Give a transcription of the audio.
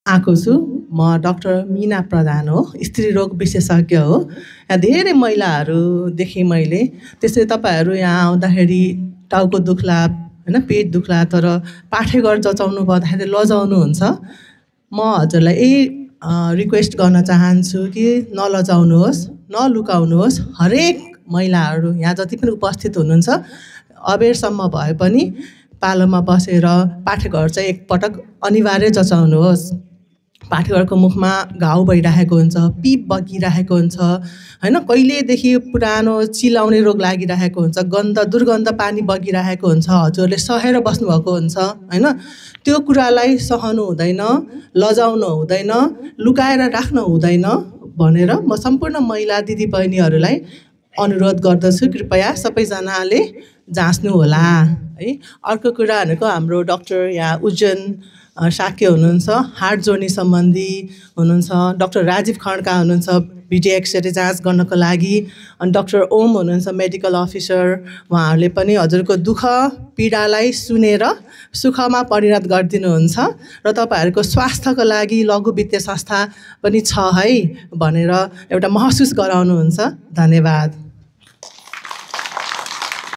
आएको छु। म डाक्टर मीना प्रधान हो, स्त्री रोग विशेषज्ञ हो। यहाँ धेरै महिलाहरू देखेँ मैले। त्यसै तपाईँहरू यहाँ आउँदाखेरि टाउको दुख्ला होइन, पेट दुख्ला, तर पाठेघर जचाउनु पर्दाखेरि लजाउनुहुन्छ। म हजुरलाई यही रिक्वेस्ट गर्न चाहन्छु कि नलजाउनुहोस्, नलुकाउनुहोस्। हरेक महिलाहरू यहाँ जति पनि उपस्थित हुनुहुन्छ, अबेरसम्म भए पनि पालोमा बसेर पाठेघर चाहिँ एकपटक अनिवार्य जचाउनुहोस्। पाठेघरको मुखमा घाउ भइरहेको हुन्छ, पिप बगिरहेको हुन्छ होइन, कहिलेदेखि पुरानो चिलाउने रोग लागिरहेको हुन्छ, दुर्गन्ध पानी बगिरहेको हुन्छ, हजुरले सहेर बस्नुभएको हुन्छ होइन। त्यो कुरालाई सहनु हुँदैन, लजाउनु हुँदैन, लुकाएर राख्नु हुँदैन भनेर म सम्पूर्ण महिला दिदीबहिनीहरूलाई अनुरोध गर्दछु, कृपया सबैजनाले जाँच्नुहोला है। अर्को कुरा भनेको हाम्रो डाक्टर यहाँ उज्जैन शाक्य हुनुहुन्छ, हार्ट जोर्नी सम्बन्धी हुनुहुन्छ। डाक्टर राजीव खड्का हुनुहुन्छ भिटी एक्सरे जाँच गर्नको लागि। अनि डाक्टर ओम हुनुहुन्छ मेडिकल अफिसर। उहाँहरूले पनि हजुरको दुःख पीडालाई सुनेर सुखमा परिणत गरिदिनुहुन्छ र तपाईँहरूको स्वास्थ्यको लागि लघु वित्तीय संस्था पनि छ है भनेर एउटा महसुस गराउनुहुन्छ। धन्यवाद।